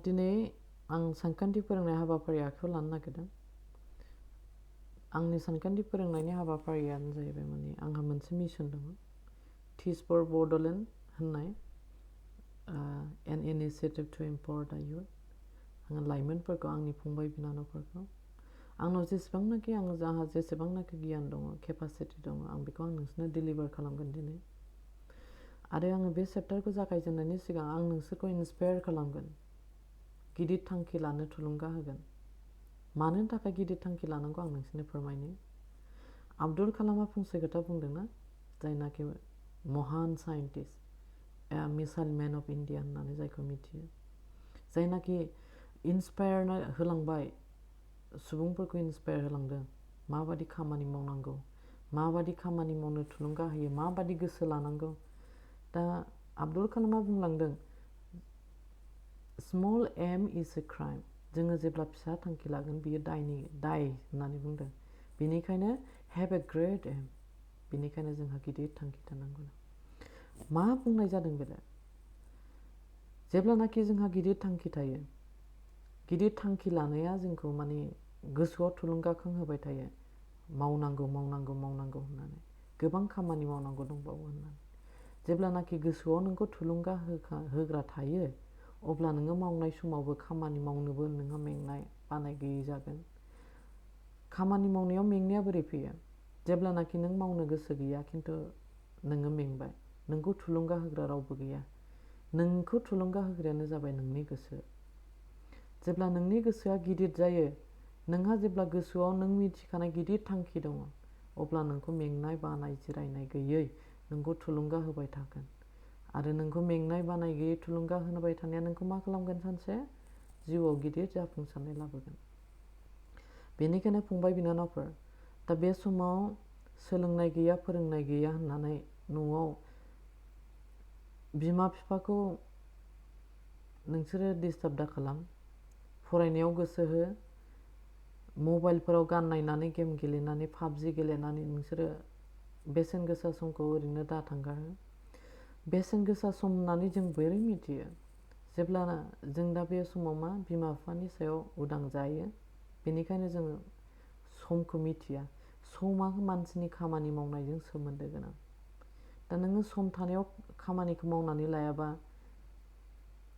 दिनै आं सानखान्थि फोरोंनाय हाबाफारि आखायाव लानो नागिरदों। आंनि सानखान्थि फोरोंनायनि हाबाफारियानो जाहैबाय माने आंहा मोनसे मिशन दङ, टिच फर बड'लेण्ड होननाय एन इनिशिएटिभ टु एम्पावर दा इयुथ। आङो लाइमोनफोरखौ, आंनि फंबाय बिनानावफोरखौ आंनाव जेसेबांनाखि आंहा जेसेबांनाखि गियान दङ, केपासिटि दङ, आं बेखौ नोंसोरनो डिलिभार खालामगोन दिनै। आरो आङो बे चेप्टारखौ जागायजेननायनि सिगां आं नोंसोरखौ इन्सपायार खालामगोन, गिदिर थांखि लानो थुलुंगा होगोन। मानो थाखाय गिदिर थांखि लानांगौ आं नोंसोरनो फोरमायनो। आब्दुल कालामआ फंसे खोथा बुंदोंना, जायनाखि महान scientist, missile main of India होननानै जायखौ मिथियो, जायनाखि इन्सपायार होलांबाय, सुबुंफोरखौ इन्सपायार होलांदों, माबादि खामानि मावनांगौ, माबादि खामानि मावनो थुलुंगा होयो, माबादि गोसो लानांगौ। दा आब्दुल कालामआ बुंलांदों, small aim is a crime. जोङो जेब्ला फिसा थांखि लागोन बियो दाय होननानै बुंदों। बेनिखायनो हेभ ए ग्रेट एम, बेनिखायनो जोंहा गिदिर थांखि थानांगौ। मा बुंनाय जादों बेलाय? जेब्लानाखि जोंहा गिदिर थांखि थायो, गिदिर थांखि लानाया जोंखौ माने गोसोआव थुलुंगाखांहोबाय थायो, मावनांगौ मावनांगौ मावनांगौ होननानै, गोबां खामानि मावनांगौ दंबावो होननानै। जेब्लानाखि गोसोआव नोंखौ थुलुंगा होग्रा थायो, अब्ला नोङो मावनाय समावबो खामानि मावनोबो नोंहा मेंनाय बानाय गैयै जागोन। खामानि मावनायाव मेंनाया बोरै फैयो? जेब्लानाखि नों मावनो गोसो गैया खिन्थु नोङो मेंबाय, नोंखौ थुलुंगा होग्रा रावबो गैया। नोंखौ थुलुंगा होग्रायानो जाबाय नोंनि गोसो। जेब्ला नोंनि गोसोआ गिदिर जायो, नोंहा जेब्ला गोसोआव नों मिथिखानाय गिदिर थांखि दङ, अब्ला नोंखौ मेंनाय बानाय जिरायनाय गैयै नोंखौ थुलुंगा होबाय थागोन। आरो नोंखौ मेंनाय बानाय गैयै थुलुंगा होबाय थानाया नोंखौ मा खालामगोन? सानसे जिउआव गिदिर जाफुंसारनाय लाबोगोन। बेनिखायनो फंबाय बिनानावफोर, दा बे समाव सोलोंनाय गैया, फोरोंनाय गैया होननानै न'आव बिमा बिफाखौ नोंसोरो डिस्टार्ब दा खालाम। फरायनायाव गोसो हो। मबाइलफोराव गान नायनानै, गेम गेलेनानै, पाबजि गेलेनानै नोंसोरो बेसेन गोसा समखौ ओरैनो दा थांगारहो। बेसेन गोसा सम होननानै जों बोरै मिथियो? जेब्ला जों दा बे समाव मा बिमा बिफानि सायाव उदां जायो, बेनिखायनो जोङो समखौ मिथिया। समा मानसिनि खामानि मावनायजों सोमोन्दो गोनां। दा नोङो सम थानायाव खामानिखौ मावनानै लायाबा,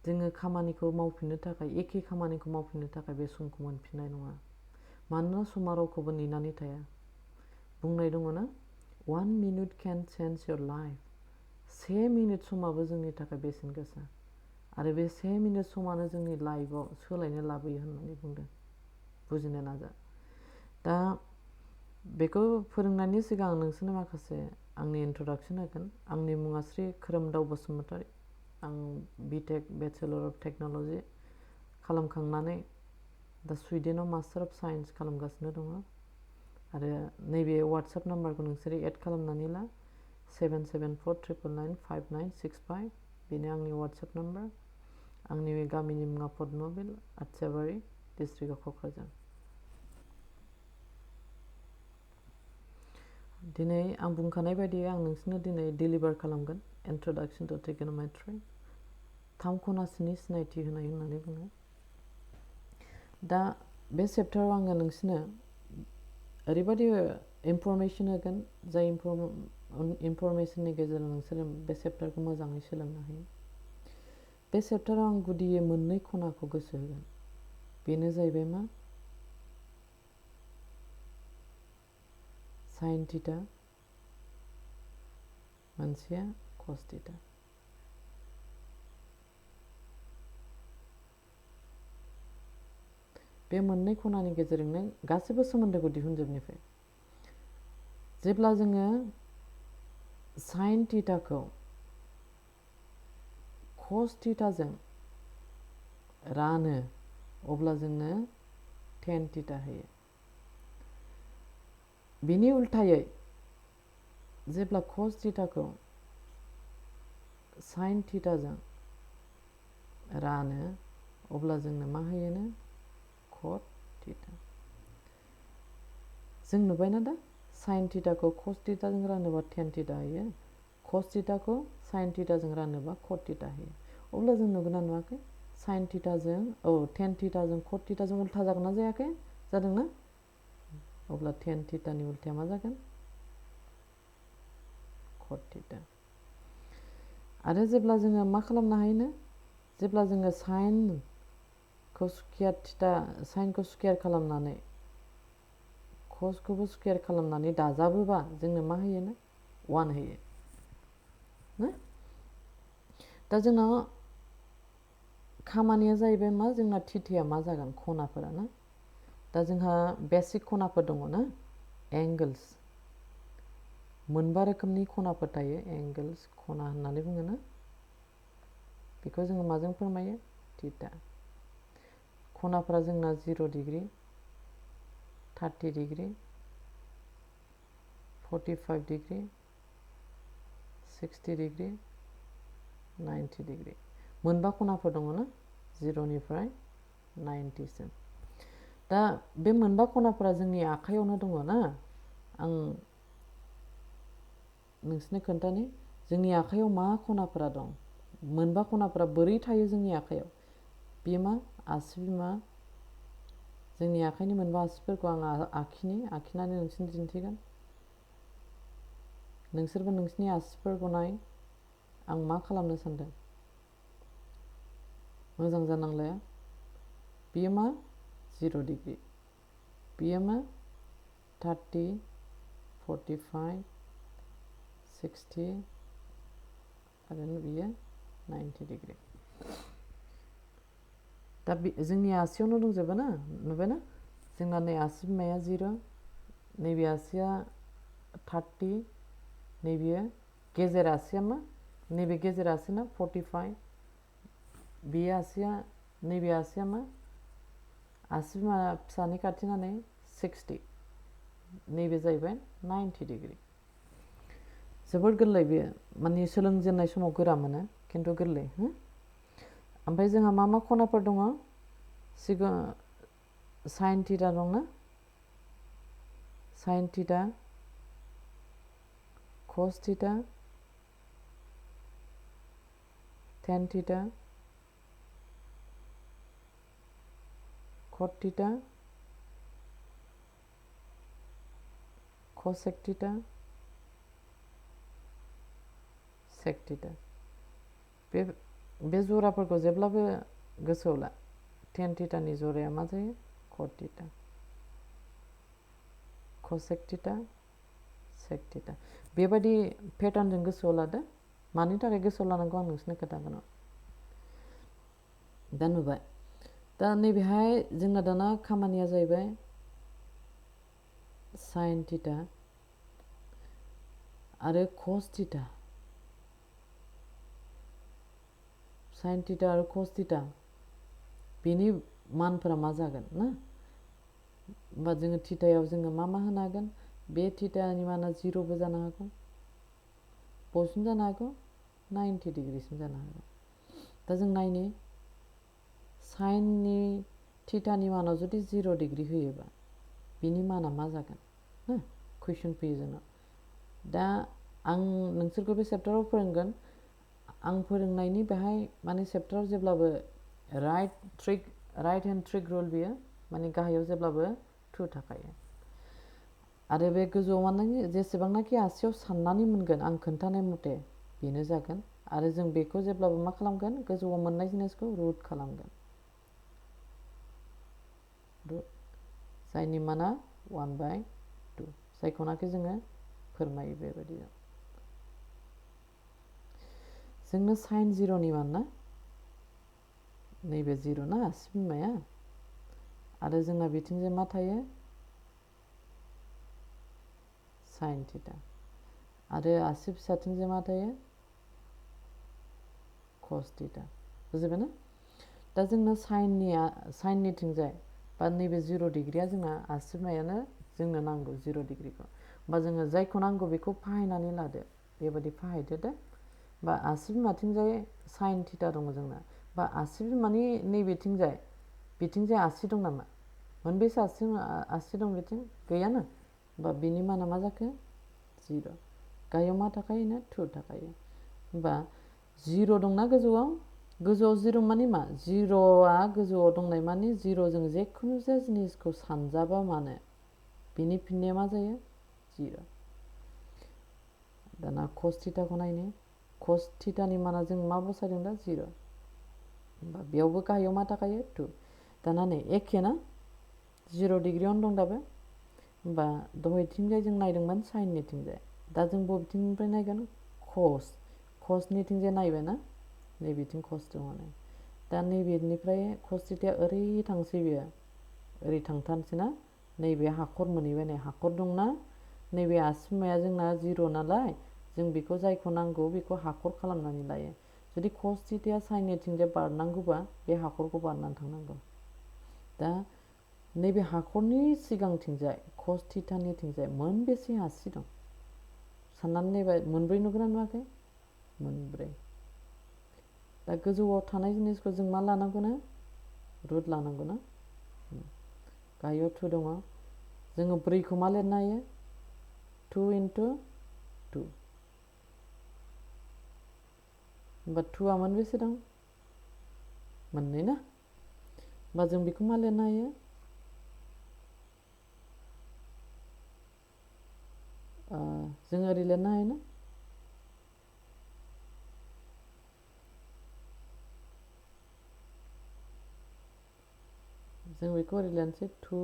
जोङो खामानिखौ मावफिननो थाखाय, एखे खामानिखौ मावफिननो थाखाय बे समखौ मोनफिननाय नङा। मानोना समा रावखौबो नेनानै थाया। बुंनाय दङ ना, 1 minute can change your life। 1 minute समाबो जोंनि थाखाय बेसेन गोसा। आरो बे 1 मिनिट समानो जोंनि लाइफआव सोलायनाय लाबोयो होननानै बुंदों। बुजिनो नाजा। दा बेखौ फोरोंनायनि सिगां नोंसोरनो माखासे आंनि इन्ट्रडाक्सन होगोन। आंनि मुङा श्री खोरोमदाव बसुमतारी। आं बिटेक बेचेलर अफ टेक्न'लजि खालामखांनानै दा सुइडेनाव मास्टार अफ साइन्स खालामगासिनो दङ। आरो नैबे वाट्सएप नाम्बारखौ नोंसोरो एड खालामनानै ला, 7749995965। बेनो आंनि वाट्सएप नाम्बार। आंनि गामिनि मुङा पद्मबिल, आथियाबारि, डिस्ट्रिक्टआ क'क्राझार। दिनै आं बुंखानाय बायदियै आं नोंसोरनो दिनै डिलिभार खालामगोन इन्ट्रडाक्सन टु ट्रिगोनोमेट्री, 3 खनासिनि सिनायथि होनाय होननानै बुङो। दा बे चेप्टाराव आङो नोंसोरनो ओरैबायदि इनफरमेसन होगोन, जाय इनफरमेसननि गेजेरजों नोंसोरो बे चेप्टारखौ मोजाङै सोलोंनो हायो। बे चेप्टाराव आं गुदियै मोननै खनाखौ गोसो होगोन। बेनो जाहैबाय मा? साइन थिटा, मोनसेया कस थिटा। बे मोननै खनानि गेजेरजोंनो गासैबो सोमोन्दोखौ दिहुनजोबनिफ्राय जेब्ला जोङो साइन थिटाखौ कस थिटाजों रानो, अब्ला जोंनो टेन थिटा होयो। बिनि उल्थायै जेब्ला कस थिटाखौ साइन थिटाजों रानो, अब्ला जोंनो मा होयोनो? कट थिटा। जों नुबायना दा, साइन थिटाखौ कस थिटाजों रानोबा टेन थिटा होयो, कस थिटाखौ साइन थिटाजों रानोबा कट थिटा होयो। अब्ला जों नुगोन ना नुवाखै? साइन थिटाजों टेन थिटाजों कट थिटाजों उल्था जागोन ना जायाखै? जादों ना? अब्ला टेन थिटानि उल्थाया मा जागोन? कट थिटा। आरो जेब्ला जोङो मा खालामनो हायोनो? जेब्ला जोङो साइनखौ स्कुवेर थिटा साइनखौ स्कुवेर खालामनानै कसखौबो स्कुवेर खालामनानै दाजाबोबा जोंनो मा होयोनो? 1 होयो ना? दा जोंनाव खामानिया जाहैबाय मा? जोंना थिटाया मा जागोन? खनाफोरा ना? दा जोंहा बेसिक खनाफोर दङ ना? एंगोल्स मोनबा रोखोमनि खनाफोर थायो। एंगोल्स खना होननानै बुङो ना? बेखौ जोङो माजों फोरमायो? थिटा। खनाफोरा जोंना 0 degree 30 degree 45 degree 60 degree 90 degree मोनबा खनाफोर दङ ना? 0 निफ्राय 90 सिम। दा बे मोनबा खनाफोरा जोंनि आखायावनो दङ ना? आं नोंसोरनो खोन्थानि जोंनि आखायाव मा खनाफोरा दं। मोनबा खनाफोरा बोरै थायो जोंनि आखायाव? बेयो मा? आसि बिमा। जोंनि आखाइनि मोनबा आसिफोरखौ आं आखिनानै नोंसोरनो दिन्थिगोन। नोंसोरबो नोंसोरनि आसिफोरखौ नाय। आं मा खालामनो सानदों? मोजां जानांलाया? बेयो मा? 0 डिग्री। बेयो मा? 30 45 60 आरो बेयो 90 डिग्री। दा जोंनि आसियावनो दंजोबो ना? नुबायना? जोंना नै आसि बिमाया 0 नैबे आसिया 30 नैबेयो गेजेर आसिया मा? नैबे गेजेर आसिना 45 बे आसिया नैबे आसिया मा? आसि बिमा फिसानि खाथिना नै 60 नैबे जाहैबाय 90 डिग्री। जोबोद गोरलै बेयो। माने सोलोंजेननाय समाव गोरा मोनो खिन्थु गोरलै। ओमफ्राय जोंहा मा मा खनाफोर दङ? साइन थिटा दं ना? Sine theta cos theta tan theta cot theta cosec theta sec theta. बे जराफोरखौ जेब्लाबो गोसोआव ला। टेन थिटानि जराया मा जायो? Cot theta cosec theta sec theta. बेबायदि पेटार्नजों गोसोआव लादो। मानि थाखाय गोसोआव लानांगौ आं नोंसोरनो खोन्थागोन। दा नुबाय? दा नैबेहाय जोंना दाना खामानिया जाहैबाय साइन थिटा आरो कस थिटा। साइन थिटा आरो कस थिटा बेनि मानफोरा मा जागोन ना? होमबा जोङो थिटायाव जोङो मा होनो हागोन? बे थिटानि माना 0बो जानो हागौ, बबेसिम जानो हागौ? 90 डिग्रीसिम जानो हागौ। दा जों नायनि साइननि थिटानि मानाव जुदि 0 डिग्री होयोबा बिनि माना मा जागोन ना? कुइसन फैयो जोंनाव। दा आं नोंसोरखौ बे चेप्टाराव फोरोंगोन। आं फोरोंनायनि बेहाय माने चेप्टाराव जेब्लाबो राइट हेन्ड ट्रिक रुल बियो माने गाहायाव जेब्लाबो 2 थाखायो। आरो बे गोजौआव माने जेसेबांनाखि आसियाव साननानै मोनगोन आं खोन्थानाय मथे बेनो जागोन। आरो जों बेखौ जेब्लाबो मा खालामगोन? गोजौआव मोननाय जिनिसखौ रुट खालामगोन। जायनि माना 1/2 जायखौनाखि जोङो फोरमायो बेबायदि। जोंनो साइन 0नि मान ना? नैबे 0 ना आसि बिमाया। आरो जोंना बिथिंजाय मा थायो? Sine theta. आरो आसि फिसाथिंजाय मा थायो? Cos theta. बुजिबाय ना? दा जोंना साइननिथिंजाय बा नैबे 0 डिग्रीया जोंना आसि बिमायानो जोंनो नांगौ 0 डिग्रीखौ। होमबा जोङो जायखौ नांगौ बेखौ फाहायनानै लादो। बेबायदि फाहायदो दे। बा आसि बिमाथिंजाय साइन थिटा दङ जोंना। बा आसि बिमानि बिथिंजाय आसि दं नामा? मोनबेसे आसि दं बिथिं? गैयाना? होमबा बिनि माना मा जाखो? 0। गाहायाव मा थाखायोनो? 2 थाखायो। होमबा 0 दंना गोजौआव? गोजौआव 0 माने मा 0आ गोजौआव दंनाय माने 0जों जेखुनु जाया जिनिसखौ सानजाबा मानो बिनि फिननाया मा जायो 0 दाना cos थीटाखौ नायनो cos थीटानि माना जों मा बसायदों दा 0 होमबा बेयावबो गाहायाव मा थाखायो 2 दाना नै एखे ना 0 डिग्रीआवनो दं दाबो होमबा दहायथिंजाय जों नायदोंमोन साइननिथिंजाय दा जों बबेथिंनिफ्राय नायगोन cosनिथिंजाय नायबाय ना नैबेथिं cos दङ नै दा नैबेनिफ्राय cos थीटाया ओरै थांसै बेयो ओरै थांथारनोसै ना नैबे हाखर मोनहैबाय नै हाखर दंना नैबे आसिमाया जोंना 0 नालाय जों बेखौ जायखौ नांगौ बेखौ हाखर खालामनानै लायो जुदि cos थीटाया साइननिथिंजाय बारनांगौबा बे हाखरखौ बारनानै थांनांगौ दा नैबे हाखरनि सिगांथिंजाय cos थीटानिथिंजाय मोनबेसे आसि दं साननानै नायबाय मोनब्रै नुगोना नुवाखै मोनब्रै दा गोजौआव थानाय जिनिसखौ जों मा लानांगौनो रुट लानांगौ ना गाहायाव 2 दङ जोङो 4 खौ मा लिरनो हायो 2 into 2 होमबा 2आ मोनबेसे दं मोननै ना होमबा जों बेखौ मा लिरनो हायो जों ओरै लिरनो हायो ना जों बेखौ ओरै लिरनोसै 2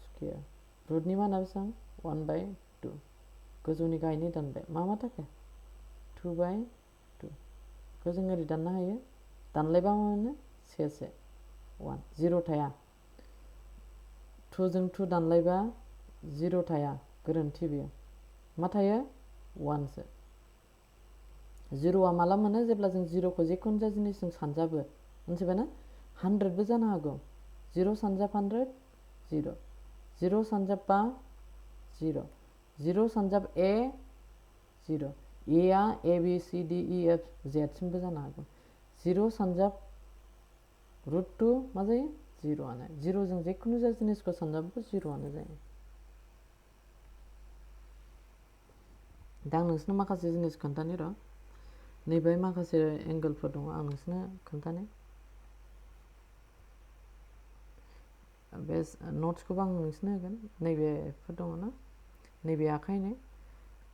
स्क्वायर रुटनि माना बेसेबां 1/2 गोजौनि गाहायनि दानबाय मा थाखो 2/2 खौ जों ओरै दाननो हायो दानलायबा मा मोनो 1 1 0 थाया 2 जों 2 दानलायबा 0 थाया गोरोन्थि बेयो मा थायो 1 सो 0आ माला मोनो जेब्ला जों 0खौ जेखुनु जाया जिनिसजों सानजाबो मोनथिबाय ना 100 बो जानो हागौ 0 सानजाब 100 0 0 सानजाब 5 0 0 सानजाब a 0 a आ a b c d e f z सिमबो जानो हागौ 0 सानजाब √2 मा जायो 0 आनो 0 जों जेखुनु जाया जिनिसखौ सानजाबो 0 आनो जायो दा आं नोंसोरनो माखासे जिनिस खोन्थानि र' नैबे माखासे एंगोलफोर दङ आं नोंसोरनो खोन्थानो बे नट्सखौबो आं नोंसोरनो होगोन नैबेफोर दङ ना नैबे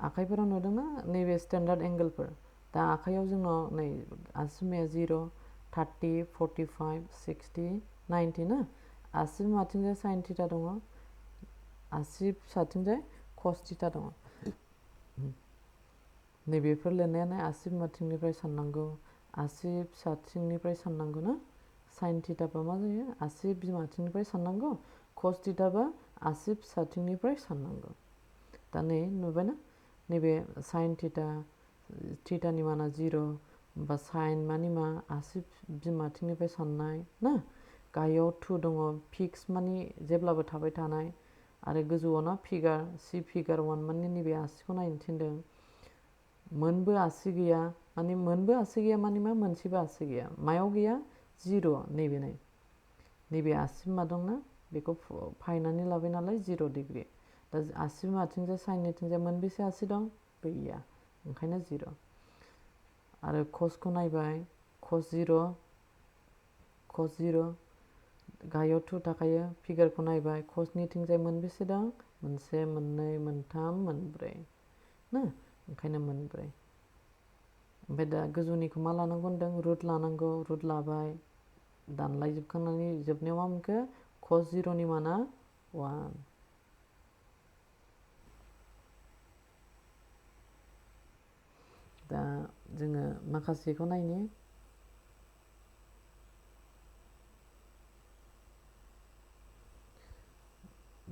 आखाइफोराव नुदोंना नैबे स्टेन्डार्ड एंगोलफोर दा आखाइयाव जोंनाव नै आसिमाया 0 30 45 60 90 ना आसि बिमाथिंजाय साइन थीटा दङ आसि फिसाथिंजाय cos थीटा दङ नैबेफोर लिरनायानो आसि बिमाथिंनिफ्राय साननांगौ आसि फिसाथिंनिफ्राय साननांगौ ना साइन थीटाबा मा जायो आसि बिमाथिंनिफ्राय साननांगौ cos थीटाबा आसि फिसाथिंनिफ्राय साननांगौ दा नै नुबायना नैबे साइन थीटानि माना 0 बा साइन मानि मा आसि बिमाथिंनिफ्राय साननाय ना गाहायाव 2 दङ फिक्स मानि जेब्लाबो थाबाय थानाय आरो गोजौआव ना फिगार सी फिगार 1 माने नैबे आसिखौ नायनो थिनदों मोनबो आसि गैया माने मोनबो आसि गैया माने मा मोनसेबो आसि गैया मायाव गैया 0 नैबे आसि बिमा दंना बेखौ फायनानै लाबाय नालाय 0 डिग्री दा आसि बिमाथिंजाय साइननिथिंजाय मोनबेसे आसि दं गैया ओंखायनो 0 आरो cosखौ नायबाय cos 0 गाहायाव 2 थाखायो फिगारखौ नायबाय cosनिथिंजाय मोनबेसे दं 1 2 3 4 ना ओंखायनो 4 ओमफ्राय दा गोजौनिखौ मा लानांगौ होनदों रुट लानांगौ रुट लाबाय दानलायजोबखांनानै जोबनायाव मा मोनखो cos 0नि माना 1 दा जोङो माखासेखौ नायनि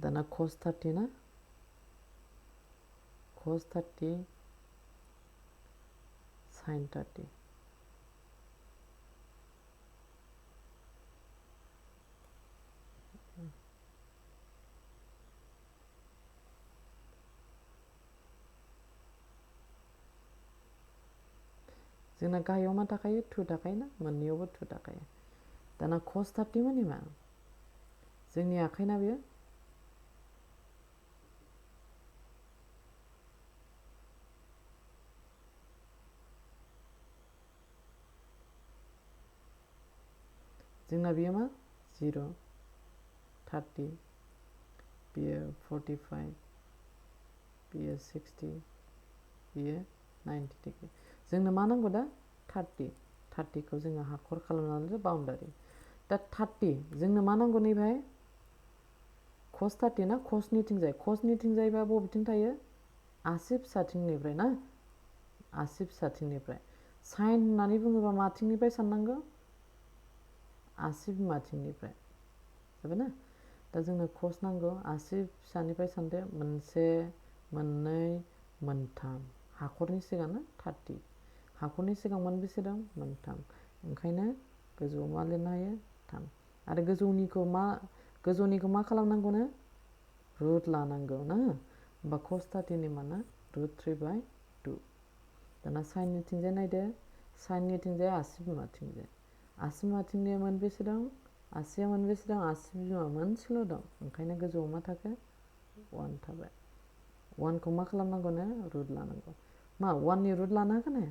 दाना cos 30 ना cos 30 sin 30 जोंना गाहायाव मा थाखायो 2 थाखायो ना मोननैयावबो 2 थाखायो दाना cos 30 माने मा जोंनि आखाइना बेयो जोंना बेयो मा 0 30 बेयो 45 बेयो 60 बेयो 90 डिग्री जोंनो मा नांगौ दा 30 खौ जोङो हाखर खालामनानै बाउन्डारि दा 30 जोंनो मा नांगौ नैबाय cos 30 ना cosनिथिंजायबा बबेथिं थायो आसि फिसाथिंनिफ्राय ना आसि फिसाथिंनिफ्राय sin होननानै बुङोबा माथिंनिफ्राय साननांगौ आसि बिमाथिंनिफ्राय जाबाय ना दा जोंनो cos नांगौ आसि फिसानिफ्राय सानदो मोनसे मोननै मोनथाम हाखरनि सिगां ना 30 हाखरनि सिगां मोनबेसे दं मोनथाम ओंखायनो गोजौआव मा लिरनो हायो 3 आरो गोजौनिखौ मा खालामनांगौनो रुट लानांगौ ना होमबा cos 30 नि माना √3/2 दाना साइननिथिंजाय नायदो साइननिथिंजाय आसि बिमाथिंजाय आसि बिमाथिंजाय मोनबेसे दं आसिया मोनबेसे दं आसि बिमा मोनसेल' दं ओंखायनो गोजौआव मा थाखो 1 थाबाय 1 खौ मा खालामनांगौनो रुट लानांगौ मा 1 नि रुट लानो हागोन ना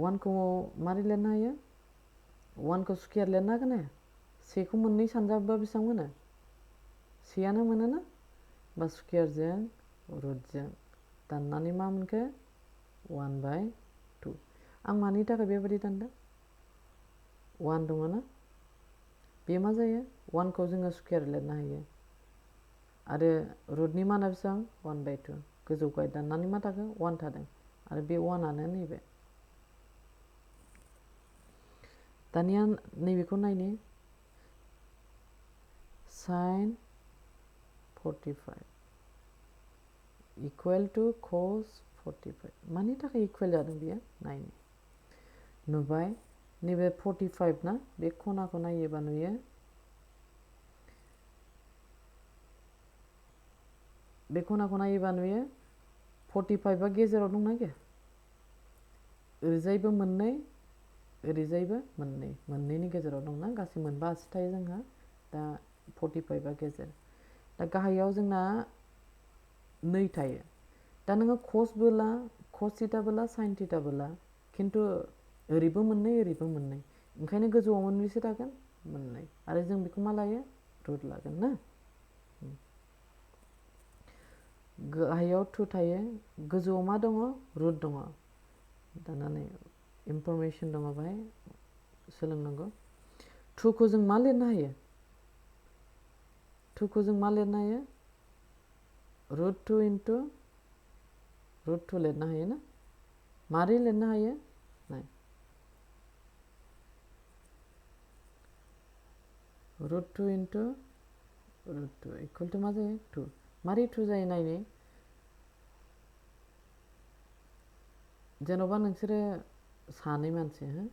1 खौ मारै लिरनो हायो 1 खौ स्क्वायर लिरनो हागोन ना 1 खौ मोननै सानजाबोबा बेसेबां मोनो 1 आनो मोनो ना बा स्क्वायरजों रुटजों दाननानै मा मोनखो 1/2 आं मानि थाखाय बेबायदि दानदों 1 दङ ना बे मा जायो 1 खौ जोङो स्क्वायर लिरनो हायो आरो रुटनि माना बेसेबां 1/2 गोजौ गाहाय दाननानै मा थाखो 1 थादों आरो बे 1 आनो नैबे दानिया नैबेखौ नायनि sin 45 इकुवेल टु cos 45 मानि थाखाय इकुवेल जादों बियो नायनि नुबाय नैबे 45 ना बे खनाखौ नायोबा नुयो बे खनाखौ नायोबा नुयो 45 आ गेजेराव दंना गैया ओरैजायबो मोननै ओरैजायबो मोननैनि गेजेराव दंना गासै मोनबा आसि थायो जोंहा दा 45 आ गेजेर दा गाहायाव जोंना 2 थायो दा नोङो cos बोला cos थीटा बोला sin थीटा बोला खिन्थु ओरैबो मोननै ओंखायनो गोजौआव मोनबेसे थागोन मोननै आरो जों बेखौ मा लायो रुट लागोन ना गाहायाव 2 थायो गोजौआव मा दङ रुट दङ दाना नै इनफरमेसन दङ बाहाय सोलोंनांगौ 2 खौ जों मा लिरनो हायो 2 खौ जों मा लिरनो हायो √2 इनटु √2 लिरनो हायो ना मारै लिरनो हायो नाय √2 इनटु √2 इकुवेल टु मा जायो 2 मारै 2 जायो नायनि जेन'बा नोंसोरो सानै मानसि हो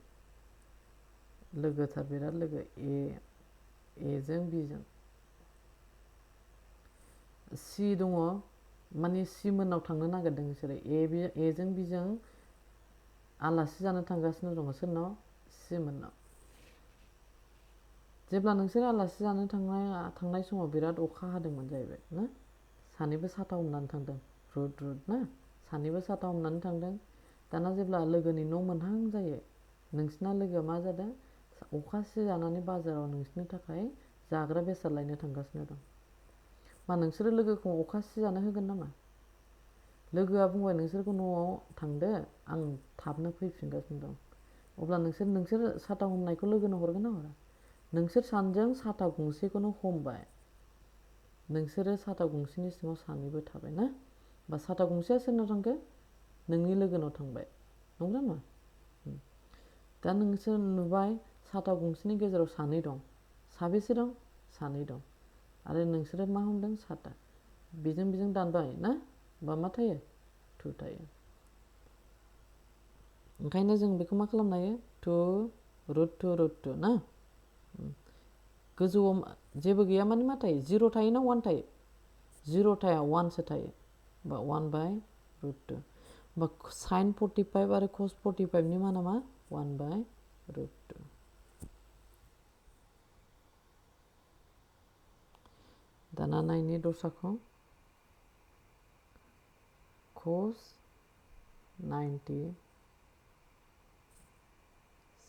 लोगोथार बिराद लोगो ए जों बि जों सि दङ माने सि मोननाव थांनो नागिरदों नोंसोरो ए जों बि जों आलासि जानो थांगासिनो दङ सोरनाव सि मोननाव जेब्ला नोंसोर आलासि जानो थांनाय समाव बिराद अखा हादोंमोन जाहैबाय ना सानैबो साथा हमनानै थांदों रुट ना सानैबो साथा हमनानै थांदों दाना जेब्ला लोगोनि न' मोनहां जायो नोंसिना लोगोआ मा जादों अखा सिजानानै बाजाराव नोंसिनि थाखाय जाग्रा बेसाद लायनो थांगासिनो दं मा नोंसोरो लोगोखौ अखा सिजानो होगोन नामा लोगोआ बुंबाय नोंसोरखौ न'आव थांदो आं थाबनो फैफिनगासिनो दं अब्ला नोंसोर साथा हमनायखौ लोगोनो हरगोन ना हरा नोंसोर सानैजों साथा गंसेखौनो हमबाय नोंसोरो साथा गंसेनि सिङाव सानैबो थाबाय ना बा साथा गंसेया सोरनाव थांखो नोंनि लोगोनाव थांबाय नंगौना नङा दा नोंसोर नुबाय साथा गंसेनि गेजेराव सानै दं साबेसे दं सानै दं आरो नोंसोरो मा हमदों साथा बेजों दानबाय ना बा मा थायो 2 थायो ओंखायनो जों बेखौ मा खालामनो हायो 2 √2 ना गोजौआव जेबो गैया माने मा थायो 0 थायो ना 1 थायो 0 थाया 1 सो थायो बा 1/√2 बा sin 45 आरो cos 45 नि माना मा 1/√2 दाना नायनि दस्राखौ cos 90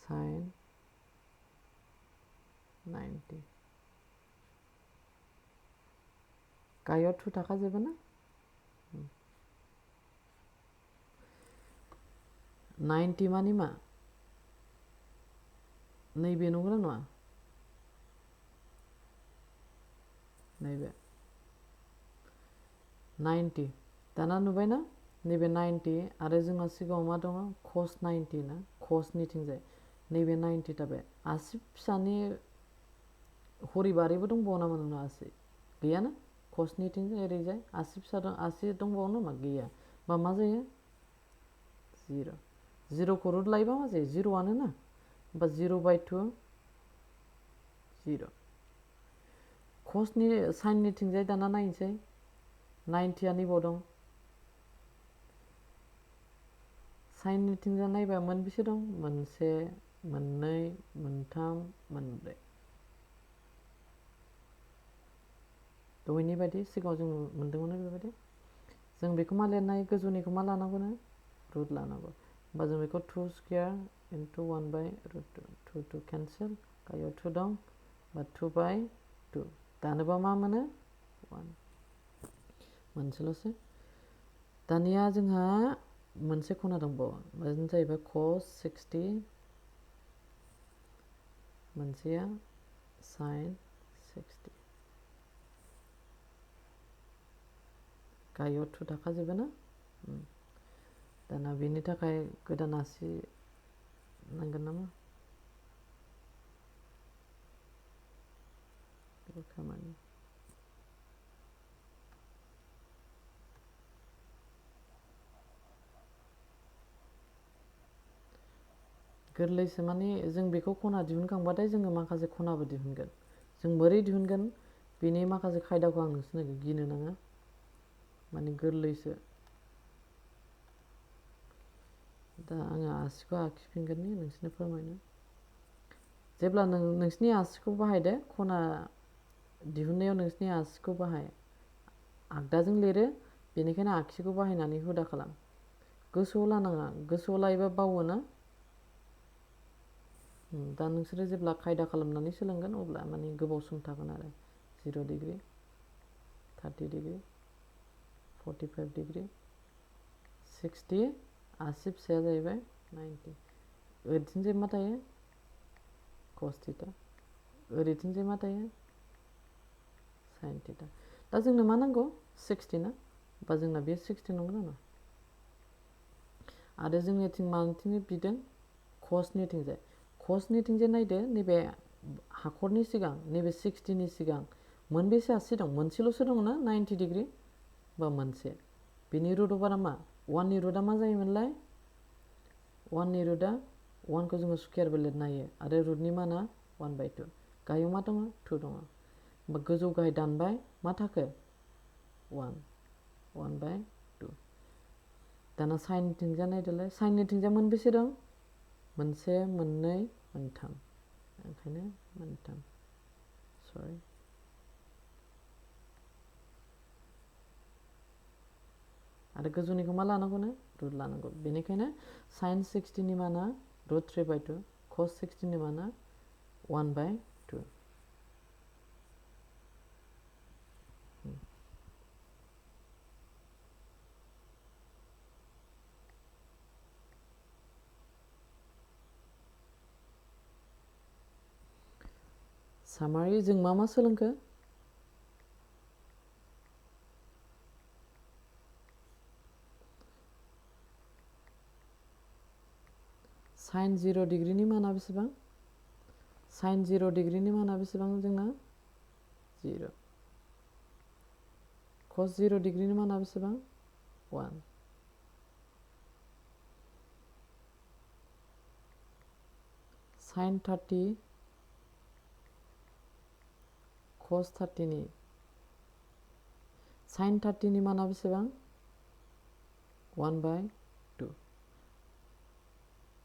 sin 90 गाहायाव 2 थाखाजोबो ना 90 मानि मा नैबे नंगौना नङा नैबे 90 दाना नुबायना नैबे 90 आरो जोंहा सिगाङाव मा दङ cos 90 ना cosनिथिंजाय नैबे 90 थाबाय आसि फिसानि हरिबारिबो दंबावो नामा नोंना आसि गैयाना cosनिथिंजाय ओरैजाय आसि फिसा दं आसि दंबावो नामा गैया बा मा जायो 0 0खौ रुट लायोबा मा जायो 0 आनो ना होमबा 0/2 0 cosनि साइननिथिंजाय दाना नायनोसै 90 आ नैबाव दं साइननिथिंजाय नायबा मोनबेसे दं मोनसे मोननै मोनथाम मोनब्रै दहायनि बायदि सिगाङाव जों मोनदोंमोन बेबायदि जों बेखौ मा लिरनो हायो गोजौनिखौ मा लानांगौनो रुट लानांगौ होमबा जों बेखौ 2 स्क्वायर इनटु 1/√2 2 केन्सेल गाहायाव 2 दं बा 2/2 दानोबा मा मोनो 1 मोनसेल'सै दानिया जोंहा मोनसे खना दंबावो बेनो जाहैबाय cos 60 मोनसेया sin 60 गाहायाव 2 थाखाजोबो ना दाना बेनि थाखाय गोदान आसि नांगोन नामा बेखौ खामानि गोरलैसो माने जों बेखौ खना दिहुनखांबाथाय जोङो माखासे खनाबो दिहुनगोन जों बोरै दिहुनगोन बेनि माखासे खायदाखौ आं नोंसोरनो गिनो नाङा माने गोरलैसो दा आङो आसिखौ आखिफिनगोननि नोंसोरनो फोरमायनो जेब्ला नोंसिनि आसिखौ बाहायदो खना दिहुननायाव नोंसिनि आसिखौ बाहाय आगदाजों लिरो बेनिखायनो आगसिखौ बाहायनानै हुदा खालाम गोसोआव लानाङा गोसोआव लायोबा बावोना दा नोंसोरो जेब्ला खायदा खालामनानै सोलोंगोन अब्ला माने गोबाव सम थागोन आरो 0 डिग्री 30 डिग्री 45 डिग्री 60 आसि फिसाया जाहैबाय 90 ओरैथिंजाय मा थायो cos थीटा ओरैथिंजाय मा थायो sin थीटा दा जोंनो मा नांगौ 60 ना बा जोंना बे 60 नंगौना नङा आरो जोंनिथिं मानिथिं बिदों cosनिथिंजाय cosनिथिंजाय नायदो नैबे हाखरनि सिगां नैबे 60 नि सिगां मोनबेसे आसि दं मोनसेल'सो दं ना 90 डिग्री बा मोनसे बेनि रुट अभारा मा 1 नि रुटआ मा जायोमोनलाय 1 नि रुटआ 1 खौ जोङो स्क्वायरबो लिरनो हायो आरो रुटनि माना 1/2 गाहायाव मा दङ 2 दङ होमबा गोजौ गाहाय दानबाय मा थाखो 1 1/2 दाना साइनथिंजाय नायदोलाय साइननिथिंजाय मोनबेसे दं मोनसे मोननै मोनथाम ओंखायनो मोनथाम सरि आरो गोजौनिखौ मा लानांगौनो रुट लानांगौ बेनिखायनो sin 60 नि माना √3/2 cos 60 नि माना 1/2 सामारि जों मा सोलोंखो sin 0 डिग्रीनि माना बेसेबां sin 0 डिग्रीनि माना बेसेबां जोंना 0 cos 0 डिग्रीनि माना बेसेबां 1 sin 30 cos 30 नि sin 30 नि माना बेसेबां 1/2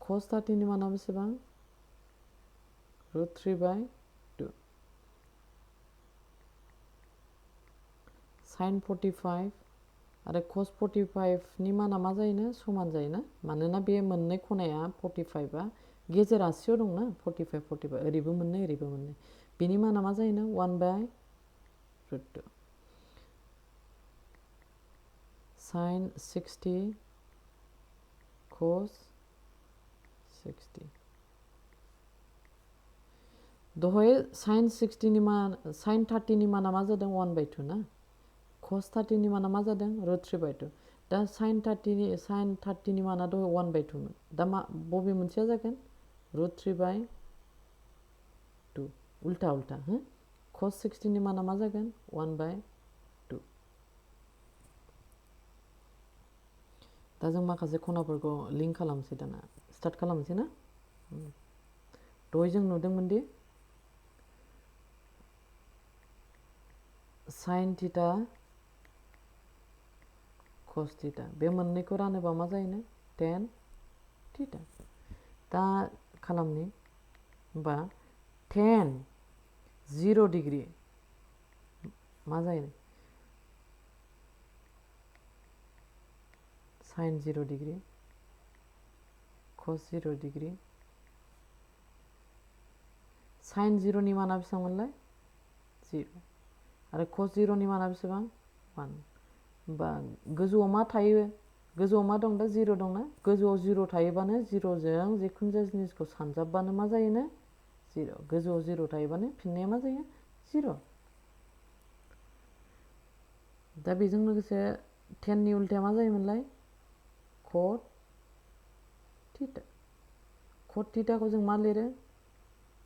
cos 30 नि माना बेसेबां √3/2 sin 45 आरो cos 45 नि माना मा जायोनो समान जायोना मानोना बे मोननै खनाया 45 आ गेजेर आसियाव दंना 45 45 ओरैबो मोननै ओरैबो मोननै बेनि माना मा जायोना 1/√2 sin 60 cos 60 दहाय sin 60 नि मान sin 30 नि माना मा जादों 1/2 ना cos 30 नि माना मा जादों √3/2 दा sin 30 नि माना दहाय 1/2 मोन दा मा बबे मोनसेया जागोन √3/2 उल्टा उल्टा हो cos 60 नि माना मा जागोन 1/2 दा जों माखासे खनाफोरखौ लिंक खालामसै दाना स्टार्ट खालामसै ना दहाय जों नुदोंमोन दि sin थीटा cos थीटा बे मोननैखौ रानोबा मा जायोनो tan थीटा दा खालामनि होमबा tan 0 डिग्री मा जायो sin 0 degree cos 0 degree sin 0 नि माना बेसेबांमोनलाय 0 आरो cos 0 नि माना बेसेबां 1 होमबा गोजौआव मा थायो गोजौआव मा दं दा 0 दंना गोजौआव 0 थायोबानो 0 जों जिखुनु जाया जिनिसखौ सानजाबबानो मा जायोनो 0 गोजौआव 0 थायोबानो फिननाया मा जायो 0 दा बेजों लोगोसे 10 नि उल्टाया मा जायोमोनलाय cot थीटा cot थीटाखौ जों मा लिरो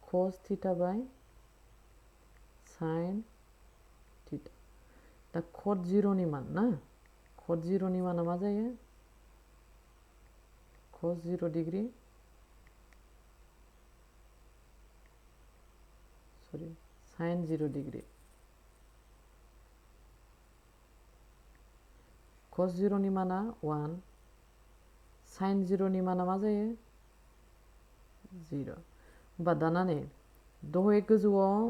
cos theta by sin theta दा cot 0 नि मान ना cot 0 नि माना मा जायो cos 0 degree sin 0 degree cos 0 नि माना 1 sin 0 नि माना मा जायो 0 होमबा दाना नै दहाय गोजौआव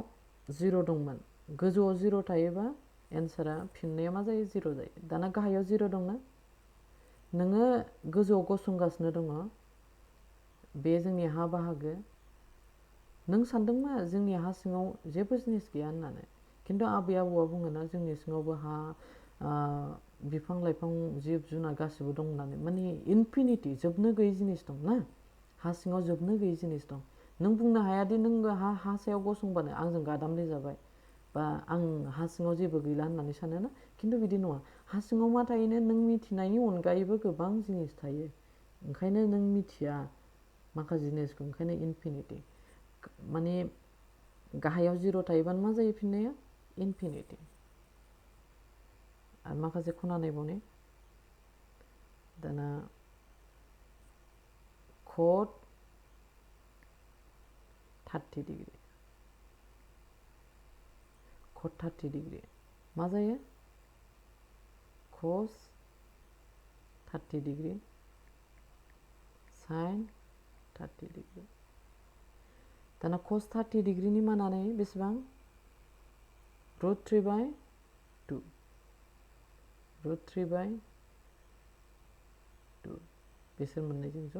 0 दंमोन गोजौआव 0 थायोबा एन्सारा फिननाया मा जायो 0 जायो दाना गाहायाव 0 दंना नोङो गोजौआव गसंगासिनो दङ बे जोंनि हा बाहागो नों सानदों मा जोंनि हा सिङाव जेबो जिनिस गैया होननानै खिन्थु आबै आबौआ बुङोना जोंनि सिङावबो हा बिफां लाइफां जिब जुनार गासिबो दं होननानै माने इनफिनिटी जोबनो गैयै जिनिस दं ना हा सिङाव जोबनो गैयै जिनिस दं नों बुंनो हायादि नों हा सायाव गसंबानो आंजों गादामले जाबाय बा आं हा सिङाव जेबो गैला होननानै सानोना खिन्थु बिदि नङा हा सिङाव मा थायोनो नों मिथिनायनि अनगायैबो गोबां जिनिस थायो ओंखायनो नों मिथिया माखासे जिनिसखौ ओंखायनो इनफिनिटी माने गाहायाव 0 थायोबानो मा जायो फिननाया इनफिनिटी आरो माखासे खना नायबावनि दाना cot 30 डिग्री cot 30 डिग्री मा जायो cos 30 डिग्री sin 30 डिग्री दाना cos 30 डिग्रीनि मानानै बेसेबां √3/2 √3/2 बिसोर मोननैजों ज'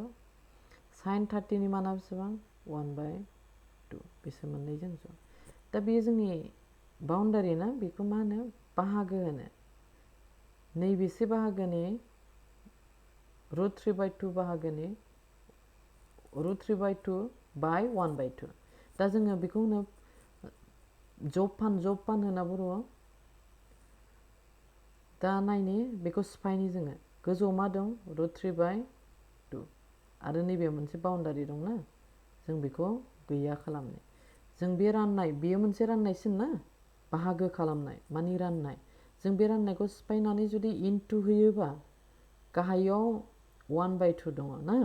sin 30 नि माना बेसेबां 1/2 बिसोर मोननैजों ज' दा बेयो जोंनि बाउन्डारि ना बेखौ मा होनो बाहागो होनो नैबेसे बाहागोनि √3/2 बाहागोनि √3/2/1/2 दा जोङो बेखौ होनो जबफान होना बर'आव दा नायनि बेखौ सिफायनि जोङो गोजौआव मा दं √3/2 आरो नैबे मोनसे बाउन्डारि दंना जों बेखौ गैया खालामनो जों बे राननाय बेयो मोनसे राननायसिन ना बाहागो खालामनाय मानि राननाय जों बे राननायखौ सिफायनानै जुदि इनटु होयोबा गाहायाव 1/2 दङ ना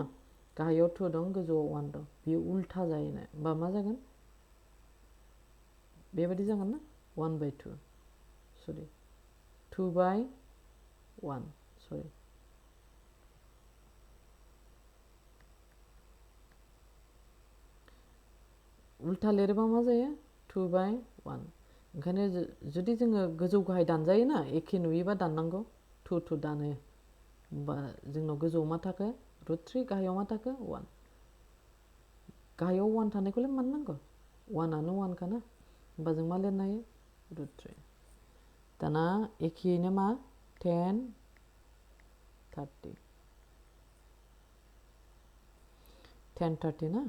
गाहायाव 2 दं गोजौआव 1 दं बेयो उल्था जायोनो होमबा मा जागोन बेबायदि जागोन ना 1/2 सरि 2/1 सरि उल्था लिरोबा मा जायो 2/1 ओंखायनो जुदि जोङो गोजौ गाहाय दानजायो ना एखे नुयोबा दाननांगौ 2 दानो होमबा जोंनाव गोजौआव मा थाखो √3 गाहायाव मा थाखो 1 गाहायाव 1 थानायखौलाय मानो नांगौ 1आनो 1 खाना होमबा जों मा लिरनो हायो √3 दाना एखेयैनो मा 10 30 10 30 ना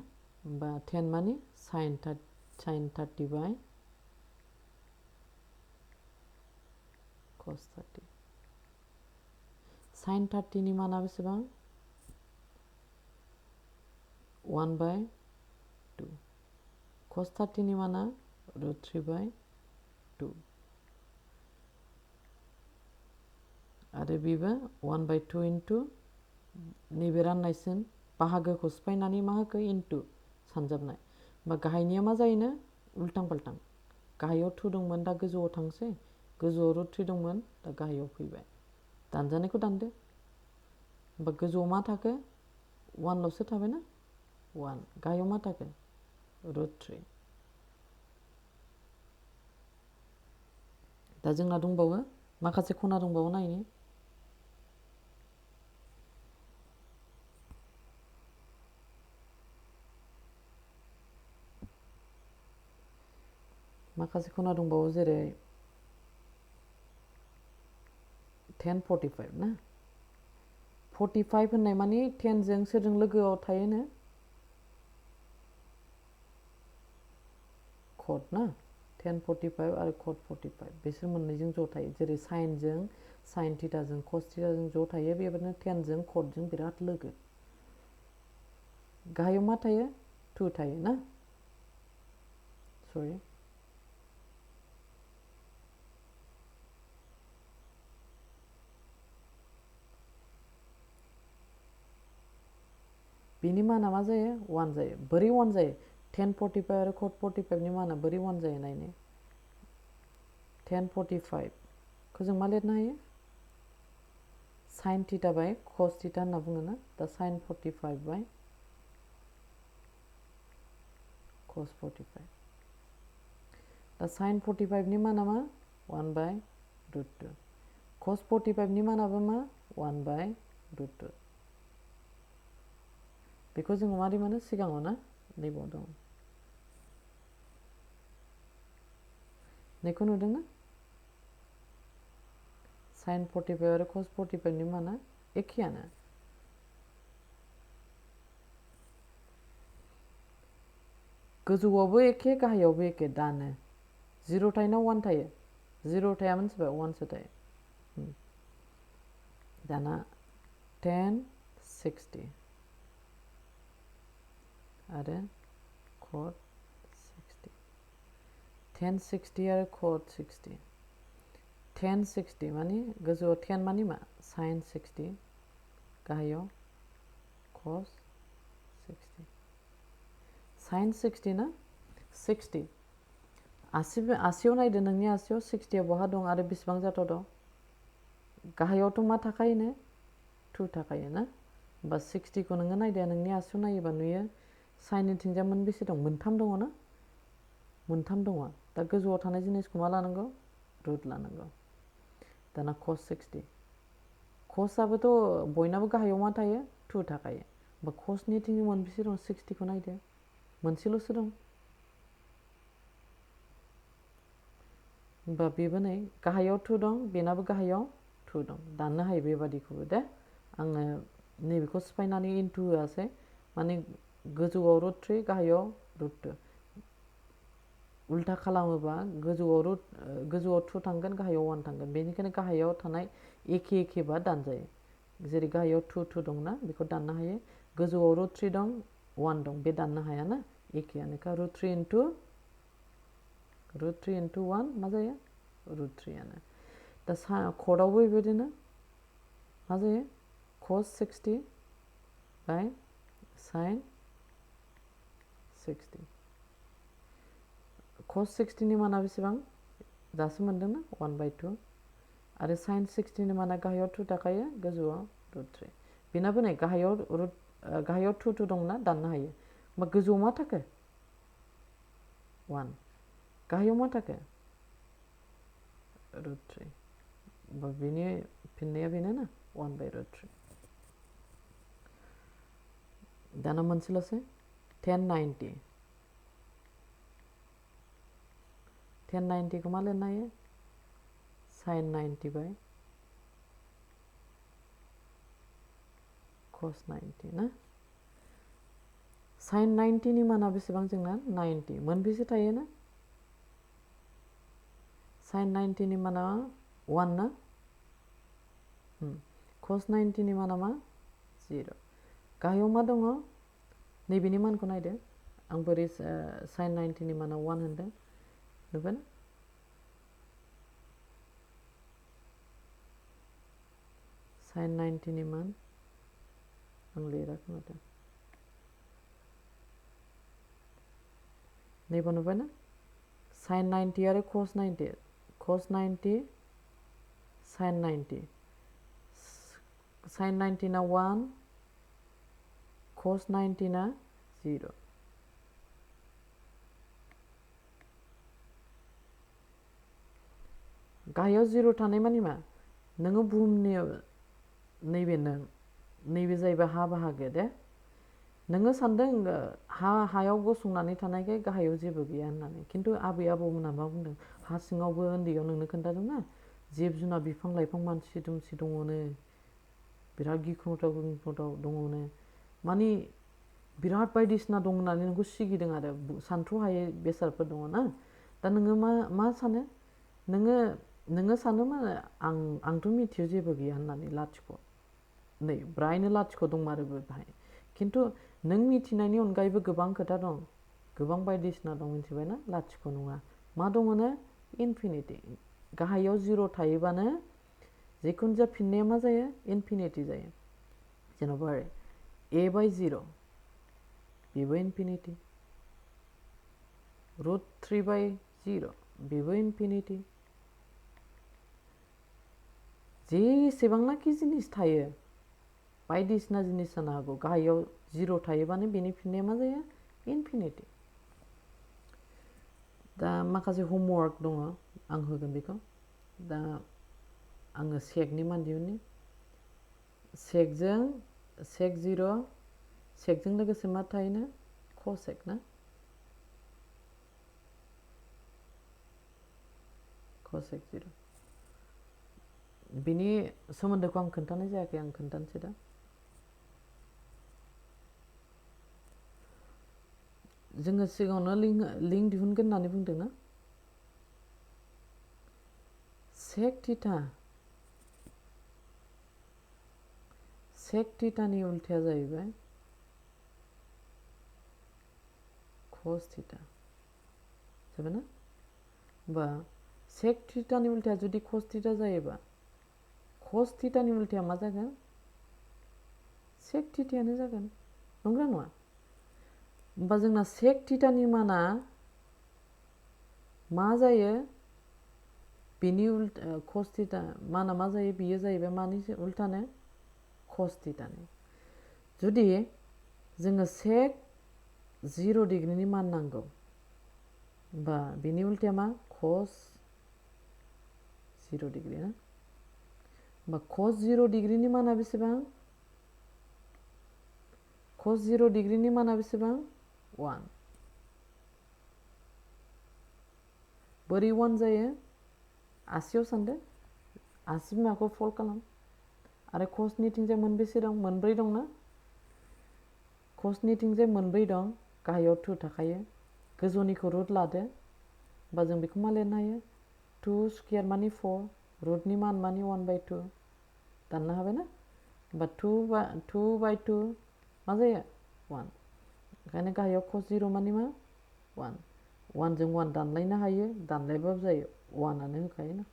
होमबा 10 माने sin 30 by cos 30 sin 30 नि माना बेसेबां 1 by 2 cos 30 नि माना √3 by 2 आरो बेबो 1 by 2 into नैबे राननायसिम बाहागोखौ सिफायनानै मा होखो इनटु सानजाबनाय होमबा गाहायनिया मा जायोनो उल्टां फाल्टां गाहायाव 2 दंमोन दा गोजौआव थांसै गोजौआव √3 दंमोन दा गाहायाव फैबाय दानजानायखौ दानदो होमबा गोजौआव मा थाखो 1 ल'सो थाबायना 1 गाहायाव मा थाखो √3 दा जोंना दंबावो माखासे खना दंबावो नायनि माखासे खना दंबावो जेरै 1045 ना 45 होननाय माने 10 जों सोरजों लोगोआव थायोनो कट ना 1045 आरो कट 45 बिसोर मोननैजों ज' थायो जेरै साइनजों साइन थीटाजों कस थीटाजों ज' थायो बेबायदिनो 10 जों कटजों बिराद लोगो गाहायाव मा थायो 2 थायो ना सरि बिनि माना मा जायो 1 जायो बोरै 1 जायो 1045 आरो कट 45 नि माना बोरै 1 जायो नायनो 1045 खौ जों मा लिरनो हायो sin theta by cos theta होनना बुङो ना दा sin 45 बाय cos 45 दा sin 45 नि माना मा 1 by √2 cos 45 नि मानाबो मा 1 by √2 बेखौ जों मारै मोनो सिगाङाव ना नैबाव दं नेखौ नुदों ना sin 45 आरो cos 45 नि माना एखेयानो गोजौआवबो एखे गाहायावबो एखे दानो 0 थायो ना 1 थायो 0 थाया मोनथिबाय 1 सो थायो दाना 10 60 आरो cot 60 10 60 आरो cot 60 10 60 माने गोजौआव 10 माने मा sin 60 गाहायाव cos 60 sin 60 ना 60 आसियाव नायदो नोंनि आसियाव 60 बहा दं आरो बेसेबां जाथाव गाहायावथ' मा थाखायोनो 2 थाखायो ना होमबा 60 खौ नोङो नायदो नोंनि आसियाव नायोबा नुयो साइननि थिंजा मोनबेसे दं मोनथाम दङ ना मोनथाम दङ दा गोजौआव थानाय जिनिसखौ मा लानांगौ रुट लानांगौ दाना cos 60 cosआबोथ' बयनाबो गाहायाव मा थायो 2 थाखायो होमबा cosनि थिं मोनबेसे दं 60 खौ नायदो मोनसेल'सो दं होमबा बेबो नै गाहायाव 2 दं बेनाबो गाहायाव 2 दं दाननो हायो बेबादिखौबो दे आङो नैबेखौ सिफायनानै इनटु होआसै माने गोजौआव √3 गाहायाव √2 उल्टा खालामोबा गोजौआव 2 थांगोन गाहायाव 1 थांगोन बेनिखायनो गाहायाव थानाय एखे एखेबा दानजायो जेरै गाहायाव 2 2 दंना बेखौ दाननो हायो गोजौआव √3 दं 1 दं बे दाननो हाया ना एखेयानोखा √3 into 1 मा जायो √3 आनो दा कटआवबो बेबायदिनो मा जायो cos 60 by sin 60 cos 60 नि माना बेसेबां दासो मोनदोंना 1 by 2 आरो sin 60 नि माना गाहायाव 2 थाखायो गोजौआव √3 बेनाबो नै गाहायाव 2 2 दंना दाननो हायो होमबा गोजौआव मा थाखो 1 गाहायाव मा थाखो √3 होमबा बेनि फिननाया बेनो ना 1 by √3 दाना मोनसेल'सै 1090 1090 को मा लिरनो हायो sin 90 बाय cos 90 ना sin 90 नि माना बेसेबां जोंना 90 मोनबेसे थायो ना sin 90 नि माना 1 ना cos 90 नि माना मा 0 गाहायाव मा दङ नैबेनि मानखौ नायदो आं बोरै sin 90 नि माना 1 होनदों नुबाय ना sin 90 नि मान आं लिराखै माथो नैबे नुबाय ना sin 90 आरो cos 90 sin 90 sin 90 ना 1 cos 90 ना 0 गाहायाव 0 थानाय मानि मा नोङो बुहुमनि नैबे नैबे जाहैबाय हा बाहागो दे नोङो सानदों हायाव गसंनानै थानायखाय गाहायाव जेबो गैया होननानै खिन्थु आबै आबौमोना मा बुंदों हा सिङावबो उन्दैयाव नोंनो खोन्थादों ना जिब जुनार बिफां लाइफां मानसि दुमसि दङनो बिराद गिख्रंथाव दङनो मानि बिराद बायदिसिना दं होननानै नोंखौ सिगिदों आरो सानथ्र'हायै बेसादफोर दङ ना दा नोङो मा सानो नोङो सानो मा आंथ' मिथियो जेबो गैया होननानै लाथिख' नै ब्रायनो लाथिख' दंमारो बाहाय खिन्थु नों मिथिनायनि अनगायैबो गोबां खोथा दं गोबां बायदिसिना दं मिथिबायना लाथिख' नङा मा दङनो इनफिनिटि गाहायाव 0 थायोबानो जिखुनु जा फिननाया मा जायो इनफिनिटि जायो जेनेबा a/0 बेबो इनफिनिटि √3/0 बेबो इनफिनिटि जेसेबांनाखि जिनिस थायो बायदिसिना जिनिस जानो हागौ गाहायाव 0 थायोबानो बेनि फिननाया मा जायो इनफिनिटि दा माखासे होमवर्क दङ आं होगोन बेखौ दा आङो सेकनि मान दिहुननि सेकजों सेक 0 सेकजों लोगोसे मा थायोनो कसेक ना कसेक 0 बिनि सोमोन्दोखौ आं खोन्थानाय जायाखै आं खोन्थानोसै दा जोङो सिगाङावनो लिंक दिहुनगोन होननानै बुंदों ना सेक थिटानि उल्थाया जाहैबाय कस थिटा जाबाय ना होमबा सेक थिटानि उल्थाया जुदि कस थिटा जायोबा कस थिटानि उल्थाया मा जागोन सेक थिटायानो जागोन नंगौना नङा होमबा जोंना सेक थिटानि माना मा जायो बेनि कस थिटा माना मा जायो बियो जाहैबाय मानि उल्थानो कस थिटानि जुदि जोङो सेक 0 डिग्रीनि मान नांगौ होमबा बेनि उल्थाया मा कस 0 डिग्री ना होमबा कस 0 डिग्रीनि माना बेसेबां कस 0 डिग्रीनि माना बेसेबां 1 बोरै 1 जायो आसियाव सानदो आसि बिमाखौ फल्ड खालाम आरो कसनिथिंजाय मोनबेसे दं मोनब्रै दं ना कसनिथिंजाय मोनब्रै दं गाहायाव 2 थाखायो गोजौनिखौ रुट लादो होमबा जों बेखौ मा लिरनो हायो 2 स्क्वायर मानि 4 रुटनि मान मानि 1/2 दाननो हाबाय ना होमबा 2/2 मा जायो 1 ओंखायनो गाहायाव कस 0 मानि मा 1 1 जों 1 दानलायनो हायो दानलायबाबो जायो 1 आनो होखायो ना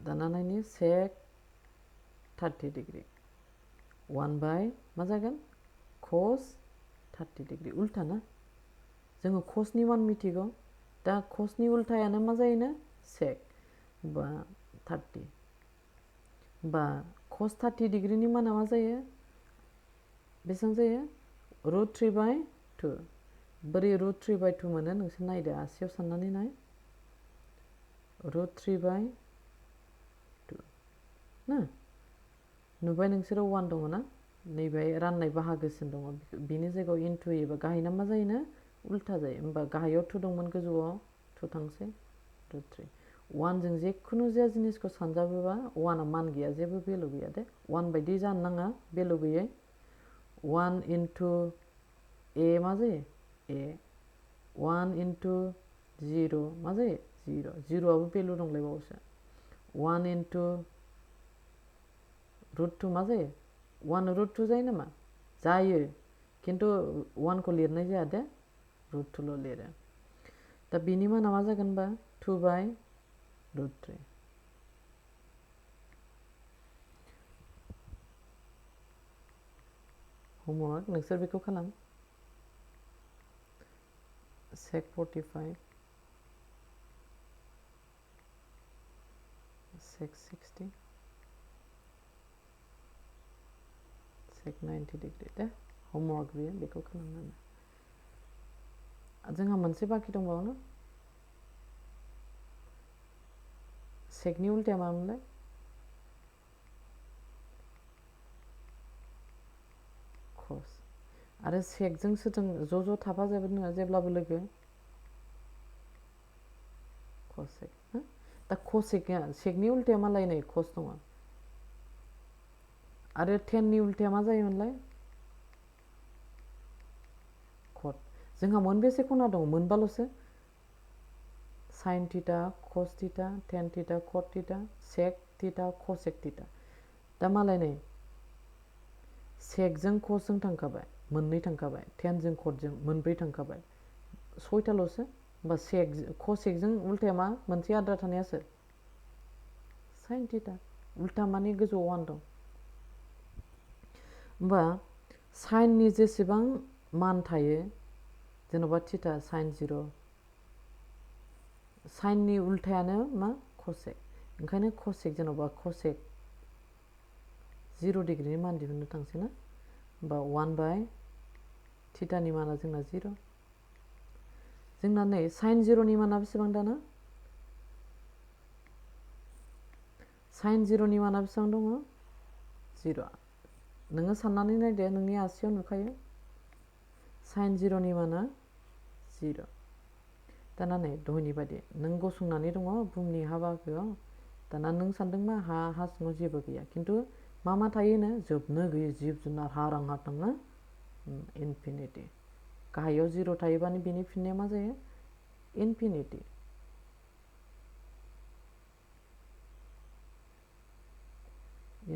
दाना नायनि सेक 30 डिग्री 1 मा जागोन कस 30 डिग्री उल्था ना जोङो कसनि मान मिथिगौ दा कसनि उल्थायानो मा जायोनो सेक बा 30 बा कस 30 डिग्रीनि माना मा जायो बेसेबां जायो √3/2 बोरै √3/2 मोनो नोंसोर नायदो आसियाव साननानै नाय √3/2 ना नुबाय नोंसोरो 1 दङ ना नैबे राननाय बाहागोसिम दङ बिनि जायगायाव इनटु होयोबा गाहायना मा जायोनो उल्था जायो होमबा गाहायाव 2 दंमोन गोजौआव 2 थांसै √3 1 जों जेखुनु जाया जिनिसखौ सानजाबोबा 1 आ मान गैया जेबो भेलु गैया दे 1 बायदि जानो नाङा भेलु गैयै 1 इनटु a मा जायो a 1 इनटु 0 मा जायो 0 0 आबो भेलु दंलायबावोसो 1 इनटु √2 मा जायो 1 √2 जायो नामा जायो किन्तु 1 खौ लिरनाय जाया दे √2 ल' लिरो दा बिनि माना मा जागोन बा 2/√3 होमवर्क नोंसोर बेखौ खालाम sec 45 sec 60 sec 90 डिग्री दे होमवर्क बियो बेखौ खालामनानै जोंहा मोनसे बाखि दंबावो ना सेकनि उल्टाया मामोनलाय cos आरो सेकजों सोरजों ज' थाफाजोबो नङा जेब्लाबो लोगो cosec दा cosecआ सेकनि उल्टाया मालाय नै cos दङ आरो tanनि उल्टाया मा जायोमोनलाय cot जोंहा मोनबेसे खना दङ मोनबाल'सो sin theta cos theta tan theta cot theta sec theta cosec theta दा मालाय नै सेकजों cosजों थांखाबाय मोननै थांखाबाय tanजों cotजों मोनब्रै थांखाबाय सयताल'सो होमबा सेक cosecजों उल्टाया मा मोनसे आद्रा थानायासो sin थीटा उल्टा माने गोजौआव 1 दं होमबा साइननि जेसेबां मान थायो जेन'बा थीटा sin 0 साइननि उल्टायानो मा cosec ओंखायनो cosec जेन'बा cosec 0 डिग्रीनि मान दिहुननो थांसै ना होमबा 1/थीटानि माना जोंना 0 जोंना नै sin 0नि माना बेसेबां दाना sin 0नि माना बेसेबां दङ 0 नोङो साननानै नायदो नोंनि आसियाव नुखायो sin 0नि माना 0 दाना नै दहायनि बायदि नों गसंनानै दङ बुहुमनि हा बाहागोआव दाना नों सानदों मा हा सिङाव जेबो गैया किन्तु मा थायोनो जोबनो गैयै जिब जुनार हारां हाथां इनफिनिटि गाहायाव 0 थायोबानो बिनि फिननाया मा जायो इनफिनिटि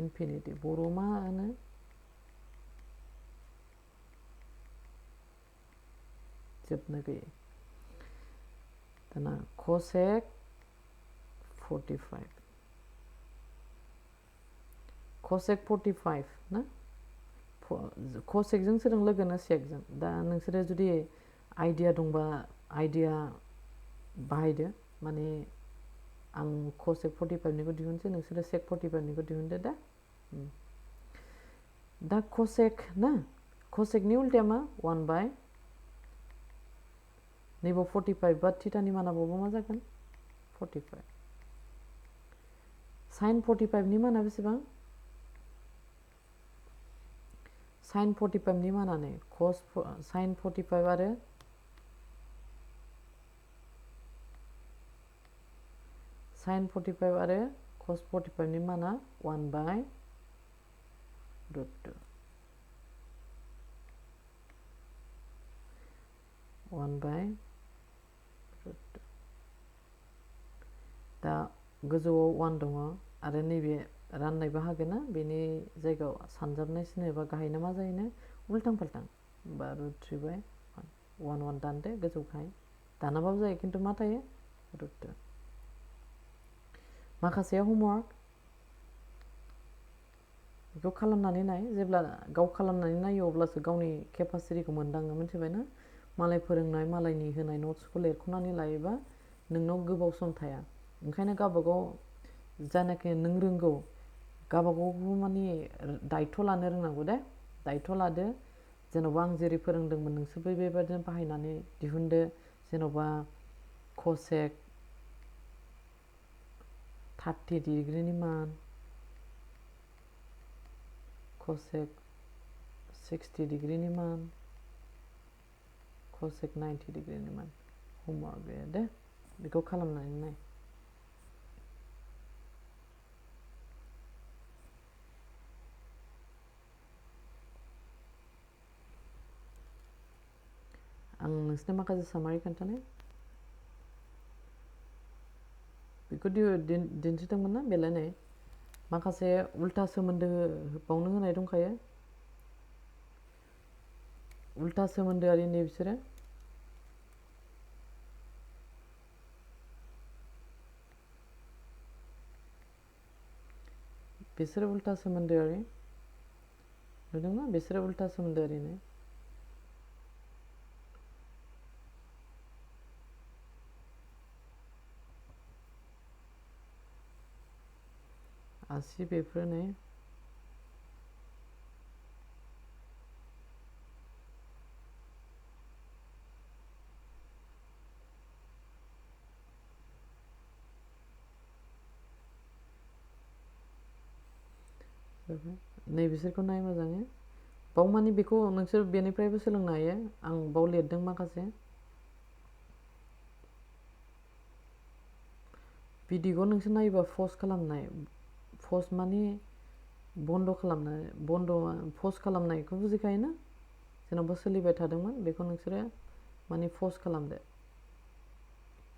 इनफिनिटि बर' मा होनो जोबनो गैयै दाना cosec 45 cosec 45 ना cosecजों सोरजों लोगोनो secजों दा नोंसोरो जुदि आइडिया दंबा आइडिया बाहायदो माने आं cosec 45 निखौ दिहुनसै नोंसोरो sec 45 निखौ दिहुनदो दा cosec ना cosecनि उल्टाया मा 1/, नैबाव 45 बा थीटानि माना बावबा मा जागोन 45 sin 45 नि माना बेसेबां sin 45 नि माना नै cos sin 45 आरो sin 45 आरो cos 45 नि माना 1/√2 1/√2 दा गोजौआव 1 दङ आरो नैबे राननाय बाहागो ना बेनि जायगायाव सानजाबनायसिनो एबा गाहायना मा जायोनो उल्टां फाल्टां बा √3/1 1 दानदो गोजौ गाहाय दानाबाबो जायो किन्तु मा थायो √2 माखासेया होमवर्क बेखौ खालामनानै नाय जेब्ला गाव खालामनानै नायो अब्लासो गावनि केपासिटिखौ मोनदाङो मिथिबाय ना मालाय फोरोंनाय मालायनि होनाय नट्सखौ लिरख'नानै लायोबा नोंनाव गोबाव सम थाया ओंखायनो गावबागाव जानाखि नों रोंगौ गावबागावबो माने दायथ' लानो रोंनांगौ दे दायथ' लादो जेन'बा आं जेरै फोरोंदोंमोन नोंसोरबो बेबायदिनो बाहायनानै दिहुनदो जेन'बा cosec 30 डिग्रीनि मान cosec 60 डिग्रीनि मान cosec 90 डिग्रीनि मान homework गैया दे बेखौ खालामनानै नाय आं नोंसोरनो माखासे सामारि खोन्थानो बेखौ दिन्थिदोंमोन ना बेलाय नै माखासे उल्टा सोमोन्दो बावनो होनाय दंखायो उल्टा सोमोन्दोआरि नै बिसोरो उल्टा सोमोन्दोआरि नुदोंना बिसोरो उल्टा सोमोन्दोआरिनो आसि बेफोरो नै नै बिसोरखौ नाय मोजाङै बाव माने बेखौ नोंसोर बेनिफ्रायबो सोलोंनो हायो आं बाव लिरदों माखासे भिडिअखौ नोंसोर नायोबा पज खालामनाय पज माने बन्द खालामनाय बन्द पज खालामनायखौ बुजिखायोना जेन'बा सोलिबाय थादोंमोन बेखौ नोंसोरो माने पज खालामदो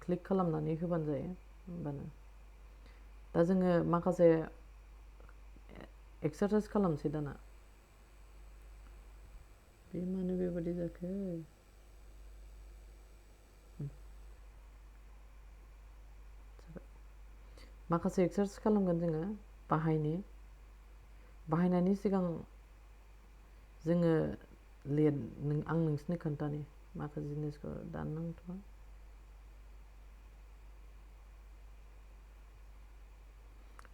क्लिक खालामनानै होबानो जायो होमबानो दा जोङो माखासे एक्सारसाइज खालामसै दाना बे मानो बेबादि जाखो माखासे एक्सारसाइज खालामगोन जोङो बाहायनायनि सिगां जोङो आं नोंसोरनो खोन्थानि माखासे जिनिसखौ दाननांथ'आ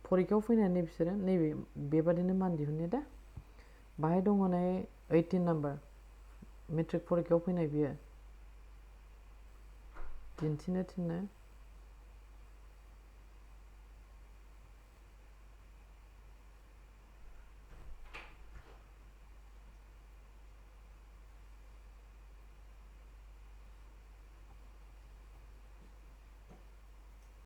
फरिखायाव फैनानै बिसोरो नैबे बेबादिनो मान दिहुनो दा बाहाय दङ नै 18 नाम्बार मेट्रिक फरिखायाव फैनाय बियो दिन्थिनो थिननाय